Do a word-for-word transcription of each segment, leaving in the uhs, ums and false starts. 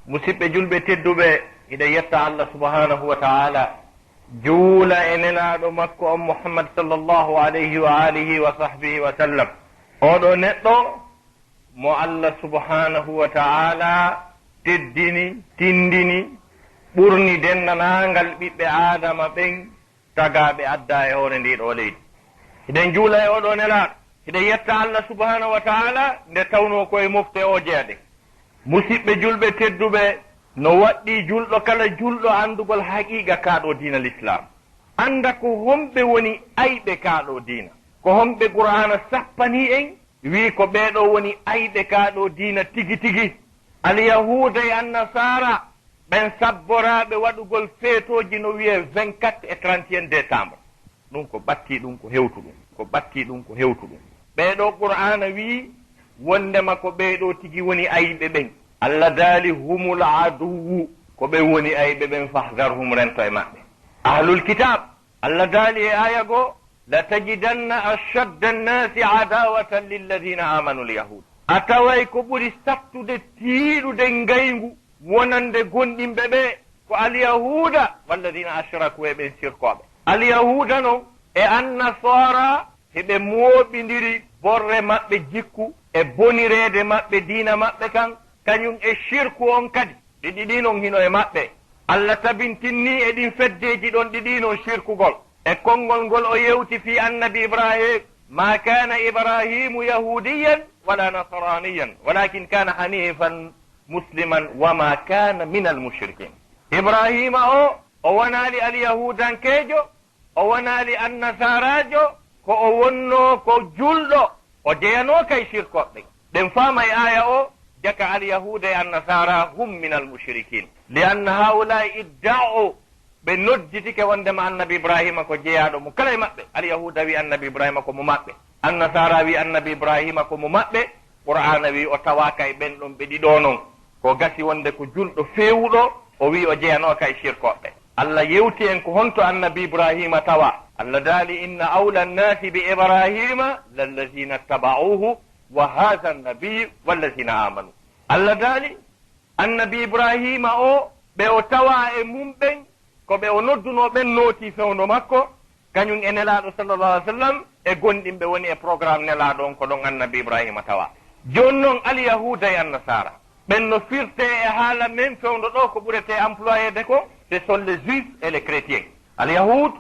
Musidɓe julɓe tedduɓe, hiɗen yetta Allah subhanahu wa ta'ala, juula e nelaaɗo makko on Muhammad sallallahu alayhi wa alihi wa sahbihi wa sallam. Oɗo neɗɗo mo Allah subhanahu wa ta'ala teddini, tindini, ɓurni denndaangal ɓiɓɓe Aadama ɓen, tagaaɓe adda e hoore ndi ɗo leydi. Hiɗen juula e oɗo nelaaɗo, hiɗen yetta Allah subhanahu wa ta'ala nde tawnoo ko e mofte o jeyaɗen. Musidɓe julɓe tedduɓe, no waɗɗii julɗo kala julɗo anndugol haqiiqa kaa ɗo diina Lislaam. Annda ko homɓe woni ayɓe kaa ɗo diina. Ko homɓe Qur'aana sappanii en, wii ko ɓee ɗo woni ayɓe kaa ɗo diina tigi tigi. Alyahuuda e Annasaara, ɓen sabboraaɓe waɗugol feetooji no wi'ee vingt-quatre et trente et un décembre. Ɗum ko ɓattii ɗum ko hewtu ɗum. Ko ɓattii ɗum ko hewtu ɗum. Ɓee ɗo Qur'aana wi'i wonndema ko ɓee ɗo tigi woni ayɓe ɓen. Allah daali, humul aduwwu, ko ɓe woni ayɓe ɓen, fahdarhum, rento e maɓɓe. Ahlul kitaab, Allah daali e aaya goo, latajidanna ashadda annaasi adawatan lilladina amanu alyahud. A taway ko ɓuri sattude tiiɗude ngayngu wonande gomɗinɓe ɓe ko alyahuuda, walladina ashraku, e ɓen sirkooɓe. Alyahuuda non e Annasaara, hiɓe mooɓindiri borre maɓɓe jikku e bonireede maɓɓe diina maɓɓe kan, kañum e sirku on kadi. Ɗi ɗiɗi non hino e maɓɓe. Allah tabintinni e ɗin feddeeji ɗon ɗiɗi non sirkugol. E konngol ngol o yewti fii Annabi Ibrahim, ma kana Ibrahimu yahudiyan wala nasraniyan, walakin kana hanifan musliman wa ma kana min almushrikin. Ibrahima o, o wanaali alyahuudankeejo, o wanaali annasaaraajo, ko o wonnoo ko julɗo, o jeyanoo kay sirkooɓe. Ɗen faama e aaya o, jaka alyahuuda e annasaara hum min almushrikin. Li anna haulai idda'u, ɓe nodditike wondema Annabi Ibrahima ko jeyaaɗo mo kala e maɓɓe. Alyahuuda wi Annabi Ibrahima ko mo maɓɓe. Annasaara wi Annabi Ibrahima ko mo maɓɓe. Qur'aana wi o tawaaka e ɓen ɗon ɓe ɗiɗo non. Ko gasi wonde ko julɗo feewuɗo, o wi o jeyanooka e sirkooɓe. Allah yewti en ko honto Annabi Ibrahima tawa. Allah daali, inna awla annaasi bi Ibrahima lallazina taba'uhu wa hadha annabiyyu wallazina amanu. Allah daali, Annabi Ibrahima o, ɓe o tawa e mum ɓen, ko ɓe o noddunoo ɓen nootii fewndo makko, kañum e Nelaaɗo sallallahu alaihi wasallam, e gomɗinɓe woni e programme Nelaaɗo on, ko ɗon Annabi Ibrahima tawa. Jooni non, Alyahuuda e Annasaara, ɓen no firtee e haala men fewndo ɗo ko ɓuretee employéde ko, ce sont les juifs et les chrétiens. Alyahuud,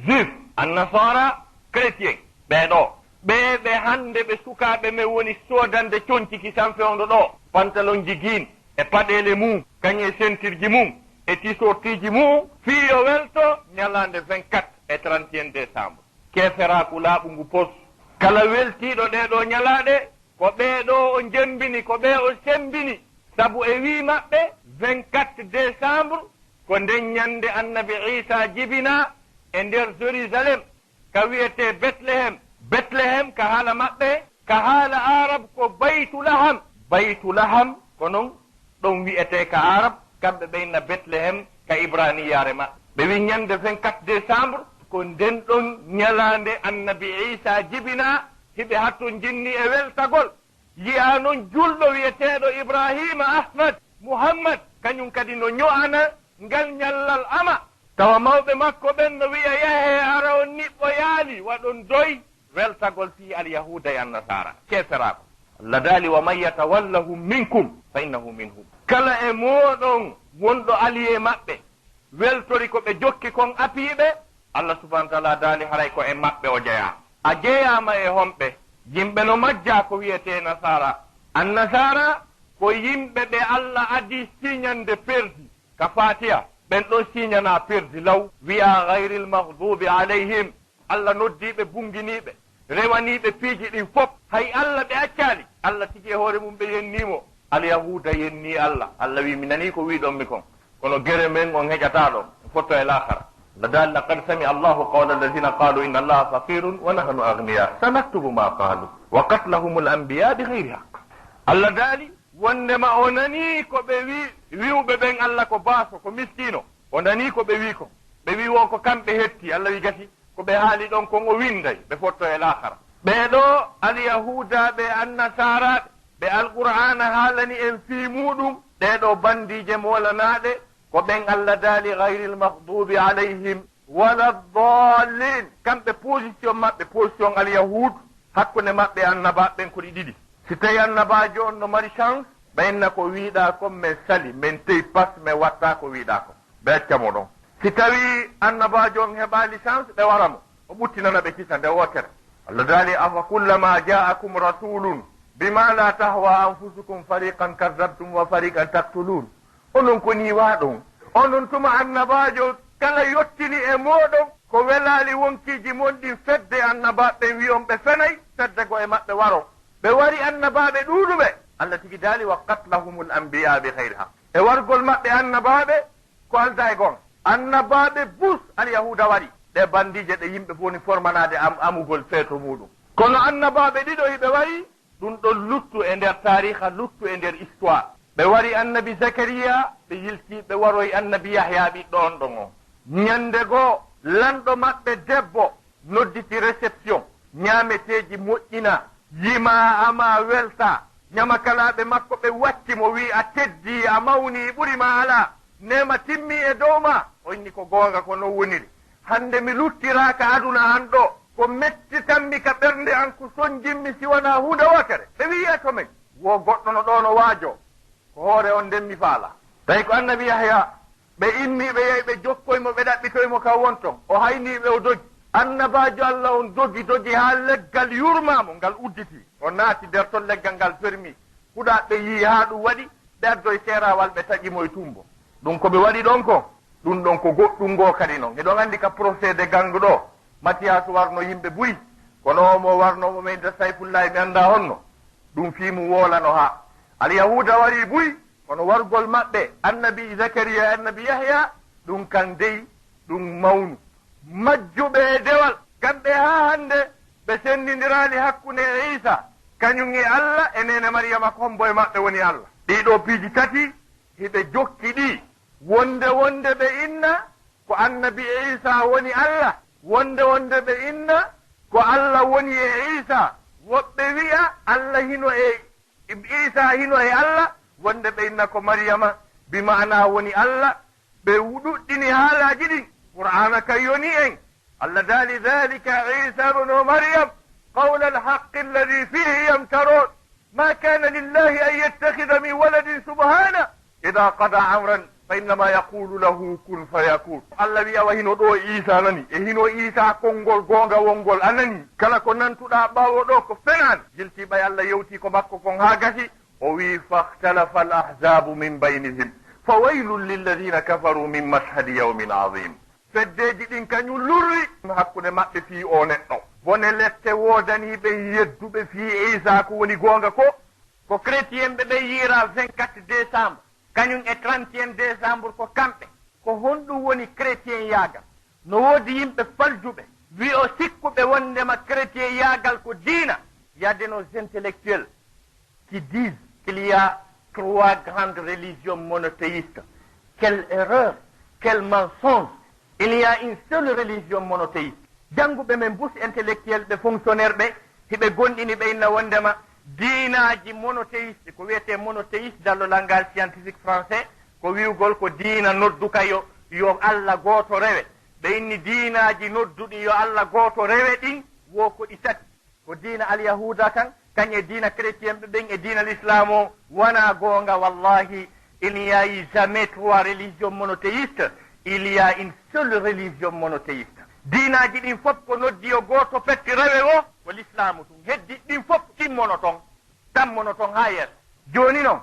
juif, Annasaara, chrétien. Ɓee ɗo, ɓee ɓe hannde ɓe sukaaɓe men woni soodande conci kisan fewndo ɗo, pantalonji giin e paɗeele mum, kañum e sentirji mum e tisortiiji mum, fii yo welto ñalaande vingt-quatre e trente et un décembre. Keeferaaku laaɓungu pos. Kala weltiiɗo ɗee ɗo ñalaaɗe, ko ɓee ɗo o jembini, ko ɓee o sembini. Sabu e wii maɓɓe, vingt-quatre décembre, ko nden ñande Annabi Iisaa jibinaa e nder Jerusalem, ka wi'etee Betlehem. Betlehem ka haala maɓɓe, ka haala Arab ko Baytu Laham. Baytu Laham ko non ɗon wi'etee ka Arab, kamɓe ɓe inna Betlehem ka Ibraniyaare maɓɓe. Ɓe wi ñande vingt-quatre décembre, ko nden ɗon ñalaande Annabi Iisaa jibinaa, hiɓe hatton jinni e weltagol. Yi'aa non julɗo wi'eteeɗo Ibrahima Ahmad Muhammad, kañum kadi no ño'ana ngal ñallal ama. Tawa mawɓe makko ɓen no wi'a, yahee, ara on niɓɓoyaali, waɗon doy. Weltagol fii Alyahuuda e Annasaara, keeferaaku. Allah daali, wa man yatawallahum minkum fa innahu minhum. Kala e mooɗon wonɗo allié maɓɓe, weltori ko ɓe jokki kon apiiɓe, Allah subhanahu wa ta'ala daali haray ko e maɓɓe o jeyaa. A jeyaama e homɓe? Yimɓe no majjaa ko wi'etee Nasaara. Annasaara ko yimɓe ɓe Allah adii siñande perdi ka Faatiha. Ɓen ɗon siñanaa perdi law, wi'aa ghayril maghdubi alayhim. Allah noddii ɓe bunnginiiɓe, rewanii ɓe piiji ɗin fof. Hay Allah ɓe accaali. Allah tigi e hoore mum ɓe yennii mo. Alyahuuda yennii Allah. Allah wi'i, mi nanii ko wi'ɗon mi kon. Kono gere men on heƴataa ɗon. Fotto e laakara. Allah daali, laqad sami'a Allahu qawla alladhina qalu inna Allaha faqirun wa nahnu aghniya. Sanaktubu ma qalu wa qatlahumul anbiya bi ghayri haqq. Allah daali, wondema o nanii ko ɓe wi-, wi'uɓe ɓen Allah ko baaso, ko miskiino. O nanii ko ɓe wi kon. Ɓe wi wo ko kamɓe hetti. Allah wi gasi. Ko ɓe haali ɗon kon o winnday, ɓe fotto e laakara. Ɓee ɗoo Alyahuudaaɓe e Annasaaraaɓe, ɓe Alqur'aana haalani en fii muuɗum, Ɗee ɗoo bandiije moolanaaɗe ko ɓen Allah daali, "Gayril maghdubi alayhim wala ddallin." Kamɓe position maɓɓe, position alyahuud, hakkunde maɓɓe e annabaaɓe ɓen ko ɗi ɗiɗi. Si tawii annabaajo on no mari chance, ɓe inna ko wiiɗaa kon men sali, men tey pas, men watta ko wiiɗaa kon. Ɓe acca mo ɗon. Si tawii annabaajo on heɓaali chance, ɓe wara mo. O ɓuttinana ɓe kisa nde wootere. Allah daali, "Afa kullama ja'akum rasulun bima la tahwa anfusukum fariqan kazzabtum wa fariqan taqtulun." Onon ko nii waaɗon? Onon tuma annabaajo kala yottini e mooɗon ko welaali wonkiiji mon ɗin fedde annabaaɓe ɓen wi'on ɓe fenay, fedde go e maɓɓe waron. Ɓe wari annabaaɓe ɗuuɗuɓe. Allah tigi daali, "Wa qatlahumul anbiya bi ghayri haqq." E wargol maɓɓe annabaaɓe ko aldaa e goonga. Annabaaɓe bus alyahuuda wari. Ɗee bandiije ɗe yimɓe fof woni formanaade am-, amugol feeto muuɗum. Kono annabaaɓe ɗiɗo hiɓe wari, ɗum ɗon luttu e nder taariha, luttu e nder histoire. Ɓe wari annabi Zakariya, ɓe yilti, ɓe waroyi annabi Yahya ɓiɗɗo on ɗon on. Ñande goo, lanɗo maɓɓe debbo nodditi réception, ñaameteeji moƴƴina, yimaa ama welta. Ñamakalaaɓe makko ɓe wacci mo, wi'i, "A teddii, a mawnii, ɓuri ma alaa. Neema timmii e dow ma." O inni, "Ko goonga, ko non woniri. Hannde mi luttiraaka aduna an ɗo. Ko mettitanmi ka ɓernde an, ko sonjinmi si wanaa huunde wootere." Ɓe wi'i, "E to men, wo goɗɗo no ɗo no waajoo." Ko hoore on nden mi faala. Tawi ko annabi Yahya, ɓe inni, ɓe yahi, ɓe jokkoyi mo, ɓe ɗaɓɓitoyi mo ka wonton. O haynii ɓe, o dogi. Annabaajo Allah on dogi, dogi haa leggal yurmaa mo, ngal udditi. O naati nder ton, leggal ngal fermi. Huɗaaɓe yi'i haa ɗum waɗi, ɓe addoyi seeraawal, ɓe taƴi mo e tumbo. Ɗum ko ɓe waɗi ɗon ko, ɗum ɗon ko goɗɗum ngoo kadi non. Hiɗon anndi ka procès de gang ɗo, Matiyaasu warno yimɓe buy, kono o mo warno mo men da Sayfullahi, mi anndaa honno. Ɗum fii mum woolano haa. Alyahuuda warii buy, kono wargol maɓɓe, annabi Zakariya e annabi Yahya, ɗum kan dey, ɗum mawnu. Majjuɓe e dewal, ngam ɓe haa hannde ɓe senndindiraali hakkunde e Iisa, kañum e Alla, e neene Mariyama, ko hombo e maɓɓe woni Alla. Ɗii ɗoo piiji tati, hiɓe jokki ɗi, wonde, wonde ɓe inna ko annabi Iisa woni Alla, wonde, wonde ɓe inna ko Alla woni e Iisa. Woɓɓe wi'a Alla hino e, Iisa hino e Alla, wonde ɓe inna ko Mariyama bi ma'ana woni Alla. Ɓe ɗuɗɗini haalaaji ɗin. Qur'aana kan yoni en. Allah daali, "Dhalika Isa ibnu Maryam, qawla al-haqqi alladhi fihi yamtarun. Ma kana lillahi an yattakhidha min waladin subhana. Idha qada amran fa innama yaqulu lahu kun fayakun." Allah wi'a wa hino ɗo Isa nani, e hino Isa konngol goonga wonngol a nani. Kala ko nantuɗaa ɓaawo ɗo ko fenaani. Jilti ɓay Allah yewti ko makko kon haa gasi, o wi'i, "Fakhtalafa al-ahzabu min baynihim. Fawaylun lilladhina kafaru min mashhadi yawmin azim." Feddeeji ɗin kañum lurri hakkunde maɓɓe fii oo neɗɗo. Bone lette woodanii ɓe yedduɓe fii Iisaa ko woni goonga ko. Ko chrétien ɓe ɓe yi'ira vingt-quatre décembre, kañum e trente et un décembre ko kamɓe. Ko honɗum woni chrétien yaagal? No woodi yimɓe faljuɓe, wi'o sikkuɓe wonndema chrétien yaagal ko diina. Il y a de nos intellectuels qui disent qu'il y a trois grandes religions monothéistes. Quelle erreur, quel mensonge. Il y a une seule religion monothéiste. Jannguɓe men bus intellectuel ɓe fonctionnaire ɓe, hiɓe gonɗini ɓe inna wonndema diinaaji monothéiste, ko wiyetee monothéiste dans le langage scientifique français, ko wi'ugol ko diina nodduka yo, yo Allah gooto rewe. Ɓe inni diinaaji nodduɗi yo Allah gooto rewe ɗin, wo ko ɗi tati. Ko diina alyahuuda kan, kañ e diina chrétien ɓe ɓen e diina l'islam o, wonaa goonga, wallahi, il n'y a eu jamais trois religions monothéistes, il y a une seule religion monothéiste. Diinaaji ɗin fof ko noddi yo gooto petti rewe o, ko l'islam tun. Heddi ɗin fof timmono ton, tammono ton haa yeeso. Jooni non,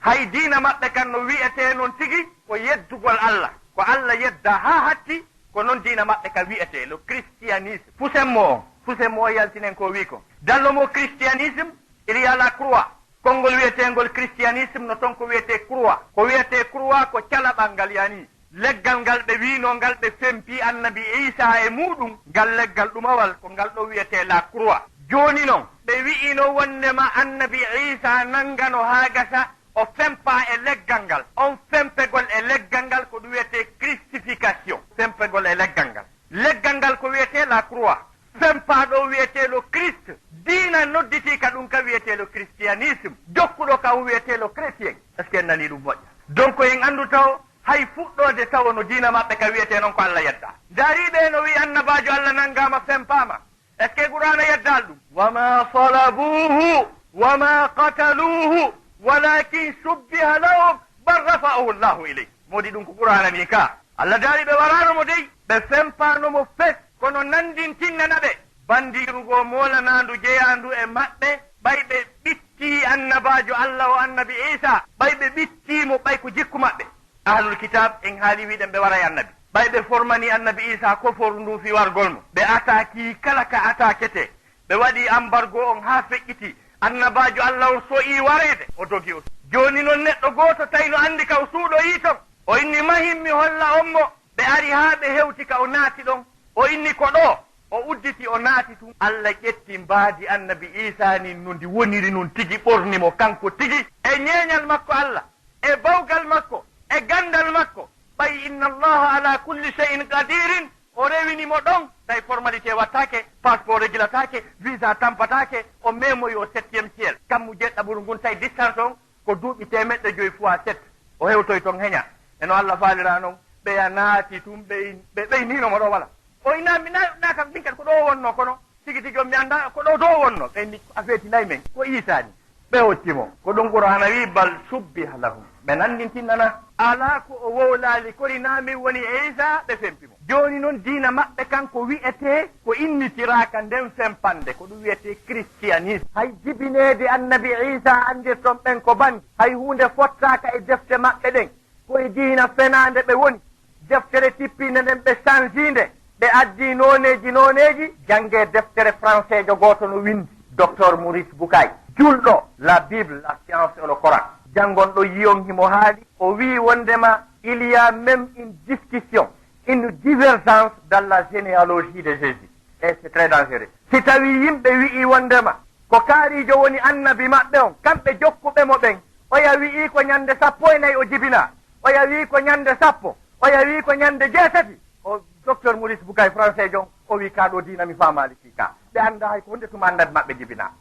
hay diina maɓɓe kan no wi'etee non tigi ko yeddugol Allah, ko Allah yedda haa hatti, ko non diina maɓɓe ka wi'etee, le christianisme. Fusen mo on, fusen mo on yaltinen ko o wi'i ko. Dans le mot christianisme, il y a la croix. Konngol wi'eteengol christianisme no ton ko wi'etee croix. Ko wi'etee croix ko calaɓal ngal, yani leggal ngal ɓe wi'inoo ngal ɓe fempi annabi Iisaa e muuɗum, ngal leggal ɗumawal ko ngal ɗo wi'etee la croix. Jooni non, ɓe wi'ino wonndema annabi Iisaa nanngano haa gasa, o fempaa e leggal ngal. On fempegol e leggal ngal ko ɗum wiyetee christification. Fempegol e leggal ngal. Leggal ngal ko wiyetee la croix. Fempaaɗo wiyetee le Christ. Diina nodditii ka ɗum ka wiyetee le christianisme. Jokkuɗo ka wiyetee le chrétien. Est-ce que en Ni ɗum moƴƴa. Donc en anndu taw hay fuɗɗoode tawo no diina maɓɓe ka wiyetee noon ko Allah yadda. Ndaari ɓe no wi'i annabaajo Allah nanngaama, fempaama. Est-ce que Qur'aana yeddaali ɗum? "Wa ma salabuhu wa ma qataluhu walakin shubbiha lahum bal rafa'ahu Allahu ilayhi." Moodi ɗum ko Qur'aana ni ka. Allah daali ɓe waraano mo dey, ɓe fempaano mo fes, kono nanndintinnana ɓe. Banndiiru goo moolanaandu jeyaandu e maɓɓe, ɓay ɓe ɓittii annabaajo Allah o annabi Iisaa, ɓay ɓe ɓittii mo, ɓay ko jikku maɓɓe. Ahlul kitaab en haali wi'den ɓe waray annabi. Ɓay ɓe formani annabi Iisaa koforu ndu fii wargol mo. Ɓe ataakii kala ka ataaketee. Ɓe waɗii ambargo on haa feƴƴitii. Annabaajo Allah on so'ii wareede, o dogi o. Jooni non neɗɗo gooto tawi no anndi ka o suuɗoyii ton. O inni, "Mahin mi holla on mo." Ɓe ari haa ɓe hewti ka o naati ɗon. O inni, "Ko ɗoo." O udditi o naati tun. Allah ƴetti mbaadi annabi Iisaa nin no ndi woniri non tigi ɓorni mo kanko tigi e ñeeñal makko Allah. E bawgal makko, e ganndal makko, ɓay inna Allaha ala kulli shay'in qadirin, o rewini mo ɗon, tawi formalité wattaake, passeport regilataake, visa tampataake, o memoyi o septième ciel. Kammu jeeɗaɓuru ngun, tawi distance on ko duuɓi teemeɗɗe joyi fois sept. O hewtoyi ton heña. E no Allah faalira non, ɓeya naati tun, ɓe, ɓe ɓeynino mo ɗo wala. O ina mi na, na kam min kadi ko ɗo wonno kono. Tigi tigi on mi anndaa ko ɗo to o wonno. Ɓe inni a feetinay men. Ko Iisaa ni. Ɓe hocci mo. Ko ɗum Qur'aana wi'i, "Bal shubbiha lahum." Ɓe nanndintinana. Alaa ko o wowlaali, kori naa min woni Iisaa, ɓe fempi mo. Jooni non diina maɓɓe kan ko wi'etee, ko innitiraaka nden fempande, ko ɗum wi'etee christianisme. Hay jibineede annabi Iisaa anndirton ɓen ko banndi. Hay huunde fottaaka e defte maɓɓe ɗen. Ko e diina fenaande ɓe woni. Deftere tippinde nden ɓe sanjii nde, ɓe addii nooneeji nooneeji. Janngee deftere franseejo gooto no winndi, Docteur Maurice Bucaille. Julɗo, la Bible, la science et le Coran. Janngon ɗo yiyon himo haali, o wi'i wonndema, il y a même une discussion, une divergence dans la généalogie de Jésus. Et c'est très dangereux. Si tawii yimɓe wi'ii wonndema ko kaariijo woni annabi maɓɓe on, kamɓe jokkuɓe mo ɓen, oya wi'ii ko ñannde sappo e nayi o jibinaa, oya wi'ii ko ñannde sappo, oya wi'ii ko ñannde jeetati. O Docteur Maurice Bucaille, français jon, o wi'i, "Kaa ɗoo diina mi faamaali fii kaa." Ɓe anndaa hay ko honde tuma annabi maɓɓe jibinaa.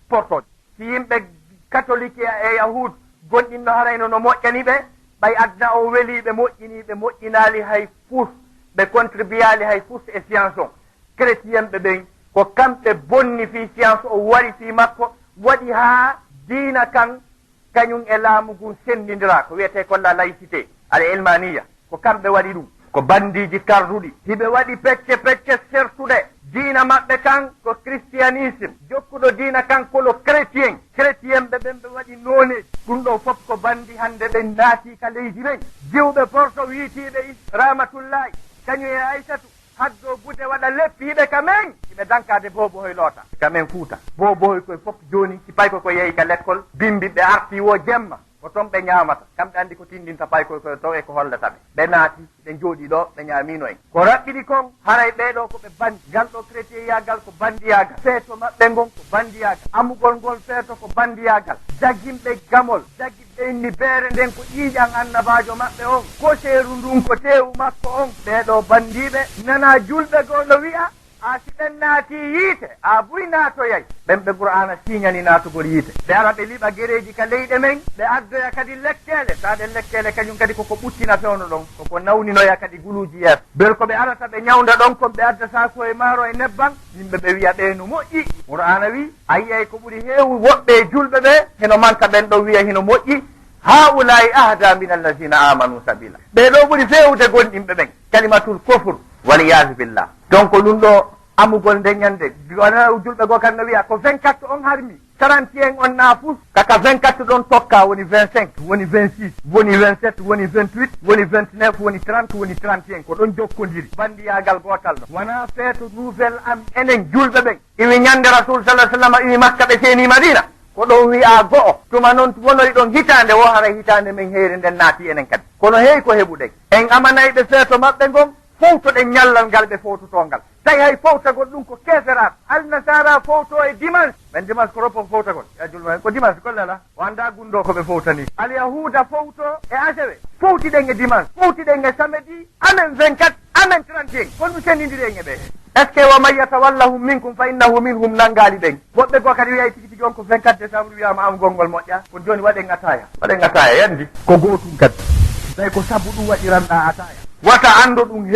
Portooje. Si yimɓe katolik e, e yahuud gonɗinno harayno no moƴƴani ɓe, ɓay aduna o welii ɓe moƴƴinii, ɓe moƴƴinaali hay fus, ɓe contribuaali hay fus e science on. Chrétien ɓe ɓen, ko kamɓe bonni fii science o wari fii makko, waɗi haa diina kan kañun e laamu ngun senndindiraa, ko wi'etee kon la laïcité, al ilmaniya. Ko kamɓe waɗi ɗum. Ko banndiiji karduɗi. Hiɓe waɗi pecce pecce sertuɗe. Diina maɓɓe kan ko christianisme. Jokkuɗo diina kan ko lo chrétien. Chrétien ɓe ɓen ɓe waɗi nooneeji. Ɗum ɗoo fof ko banndi hannde ɓen naatii ka leydi men. Jiwɓe Porto wiitiiɓe Is-, Rahmatullahi, kañum e Aysatu, haddoo gude waɗa leppi hiɓe ka men. Hiɓe dankaade boobohoy loota. Ka men Fuuta. Boobohoy koye fof jooni si paykoy ko yehi ka lekkol, bimbi ɓe artii woo jemma. Ko ton ɓe ñaamata. Kamɓe anndi ko tinndinta paykoy koye to e ko hollata ɓe. Ɓe naati, ɓe njooɗii ɗoo, ɓe ñaamiino en. Ko raɓɓiɗi kon, haray ɓee ɗoo ko ɓe banndi. Ngal ɗoo chrétieyaagal ko banndiyaagal. Feeto maɓɓe ngon ko banndiyaagal. Amugol ngol feeto ko banndiyaagal. Daginɓe gamol, dagiɓe inni beere nden ko ƴiiƴan annabaajo maɓɓe on. Koseeru ndun ko teewu makko on. Ɓee ɗoo banndiiɓe, nanaa julɓe goo no wi'a, A si ɓen naatii yiite, a buy naatoyay. Ɓen ɓe Qur'aana siiñani naatugol yiite. Ɓe ara ɓe liɓa gereeji ka leyɗe men, ɓe addoya kadi lekkeele. Taa ɗen lekkeele kañum kadi koko ɓuttina fewndo ɗon, koko nawninoya kadi guluuji yeeso. Bel ko ɓe arata ɓe ñawnda ɗon kon ɓe addataa ko e maaro e nebban, yimɓe ɓe wi'a ɓee no moƴƴi. Qur'aana wi'i, a yi'ay ko ɓuri heewu woɓɓe e julɓe ɓe, hino manta ɓen ɗon wi'a hino moƴƴi. Haa'ulaa'i ahdaa mina allazina aamanu sabiila. Ɓee ɗoo ɓuri feewude gomɗinɓe ɓen. Kalimatul kufr, wal iyaazu billah. Donc ɗum ɗoo amugol nde ñande, wona julɓe goo kan no wi'a ko vingt-quatre on harmi, trente et un on naa fus, kaka vingt-quatre ɗon tokka woni vingt-cinq, woni vingt-six, woni vingt-sept, woni vingt-huit, woni vingt-neuf, woni trente, woni trente et un, ko ɗon jokkondiri. Banndiyaagal gootal ɗon. Wonaa feeto nouvel an enen julɓe ɓen. Iwi ñande Rasul sallallahu alaihi wasallam iwi Makka ɓe seeni Madina. Ko ɗon wi'a go'o. Tuma non wonoy ɗon hitaande wo haray hitaande men heyre nden naati enen kadi. Kono hey ko heɓuɗen. En amanay ɓe feeto maɓɓe ngon, fowtoɗen ñallal ngal ɓe fowtotoo ngal. Tawi hay fowtagol ɗum ko keeferaaku. Alnasaara fowto e dimanche. Men dimanche ko repos fowtagol. Ya julma ko dimanche ko lala. O anndaa gunndoo ko ɓe fowtani. Alyahuuda fowto e asewe. Fowtiɗen e dimanche. Fowtiɗen e samedi. Amen vingt-quatre. Amen trente et un, kono mi senndindiri en e ɓe. Est-ce que wa man yatawallahum minkum fa innahu minhum nanngaali ɓen? Woɓɓe goo kadi wiya tigi tigi on ko vingt-quatre décembre wiyama am gonngol moƴƴa. Kono jooni waɗen ataya. Waɗen ataya yandi. Ko gootum kadi. Tawi ko sabu ɗum waɗiranɗa ataya. Wata anndo ɗum